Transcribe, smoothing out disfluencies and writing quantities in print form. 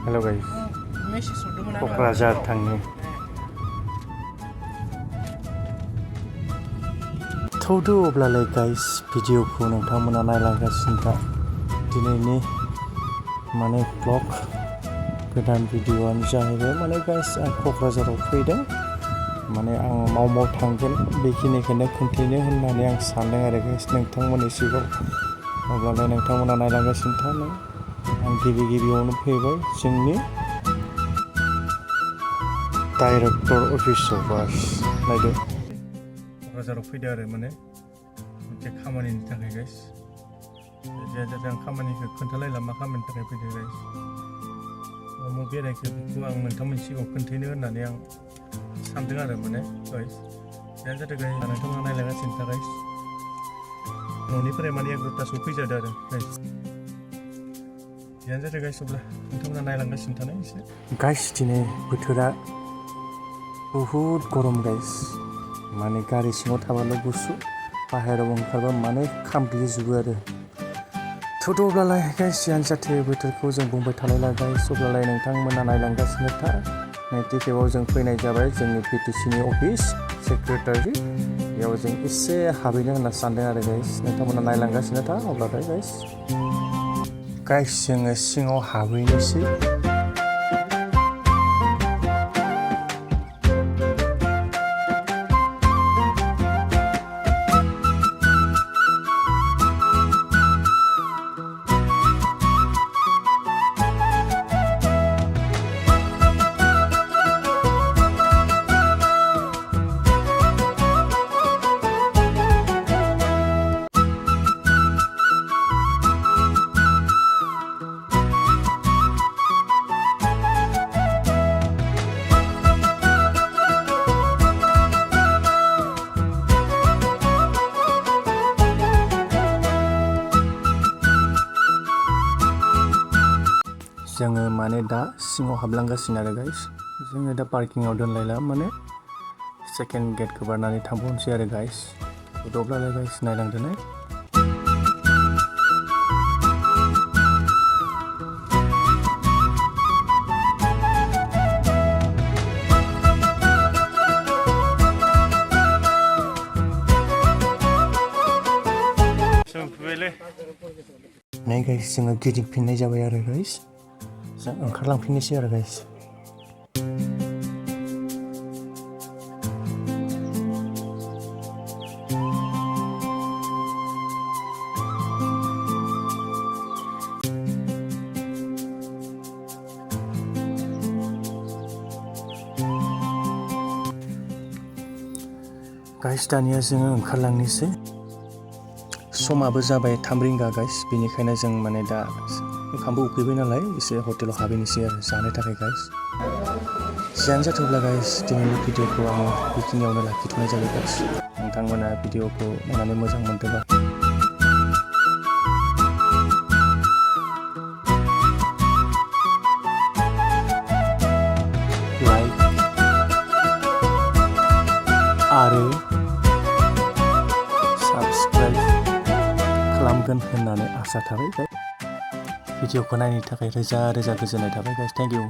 हेल' guys Kokrajhar थांनि थौदो अब्लालाय guys भिडिअखौ नोंथांमोना नायलांगासिनो दा दिनैनि माने ब्लग गोदान भिडिअआनो जाहैबाय माने गाइस आं क'क्राझाराव फैदों माने आं माव थांगोन बेखिनिखौनो खोन्थानो होननानै आं सानदों आरो गाइस नोंथांमोननि सिगाङाव अब्लालाय नोंथांमोना नायलांगासिनो थानो आं गिबियावनो फैबाय जोंनि डाइरेक्टर अफिसाव बास नायदो क'क्राझाराव फैदो आरो माने मोनसे खामानिनि थाखाय गाइस जायखिजाया आं खामानिखौ खोन्थालायला मा खामानिनि थाखाय फैदो गाइस बेरायखो बेखौ आं नोंथांमोननि सिगाङाव खोन्थानो होननानै आं सानदों आरो माने गाइस जानो जादों गाइस नोंथांमोना नायलांगासिनो था गाइस न'निफ्राय माने 11टासोआव फैजादों आरो गाइस जानो जादों गाइस अब्ला नोंथांमोना नायलांगासिनो थानाय एसे गाइस दिनै बोथोरा बहुद गरम गाइस माने गारि सिङाव थाबाल' गुसु बाहेरायाव ओंखारबा माने खामग्लिजोबो आरो थौदो अब्लालाय गाइस जियानो जाथो बोथोरखौ जों बुंबाय थालायला गाइस अब्लालाय नोंथांमोना नायलांगासिनो था नैथि खेबाव जों फैनाय जाबाय जोंनि PTCनि अफिस सेक्रेटारि बेयाव जों एसे हाबहैनो होनना सानदों आरो गाइस नोंथांमोना नायलांगासिनो था अब्लाथाय गाइस जोङो सिङाव हाबहैनोसै जोङो माने दा सिङाव हाबलांगासिनो आरो गाइस जोङो दा पार्किंआव दोनलायला माने सेकेन्ड गेटखौ बारनानै थांबावनोसै आरो गाइस अब्लालाय गाइस नायलांदोनाय नै गाइस जोङो गिदिंफिननाय जाबाय आरो गाइस जों ओंखारलांफिननोसै आरो गाइस दानिया जोङो ओंखारलांनोसै समाबो जाबाय 3 रिंगा गाइस बेनिखायनो जों माने दा ओंखामबो उखैबाय नालाय एसे हटेलाव हाबहैनोसै आरो जानो थाखाय गाइस जियानो जाथोंब्ला गाइस दिनैनि भिडिअखौ आङो बेखिनियावनो लाखिथ'नाय जाबाय गाइस नोंथांमोना भिडिअखौ नायनानै मोजां मोनदोंबा लाइक आरो साबस्क्राइब खालामगोन होननानै आसा थाबाय भिडिअखौ नायनो थाखाय रोजा रोजा गोजोननाय थाबाय गाइस थेंक इउ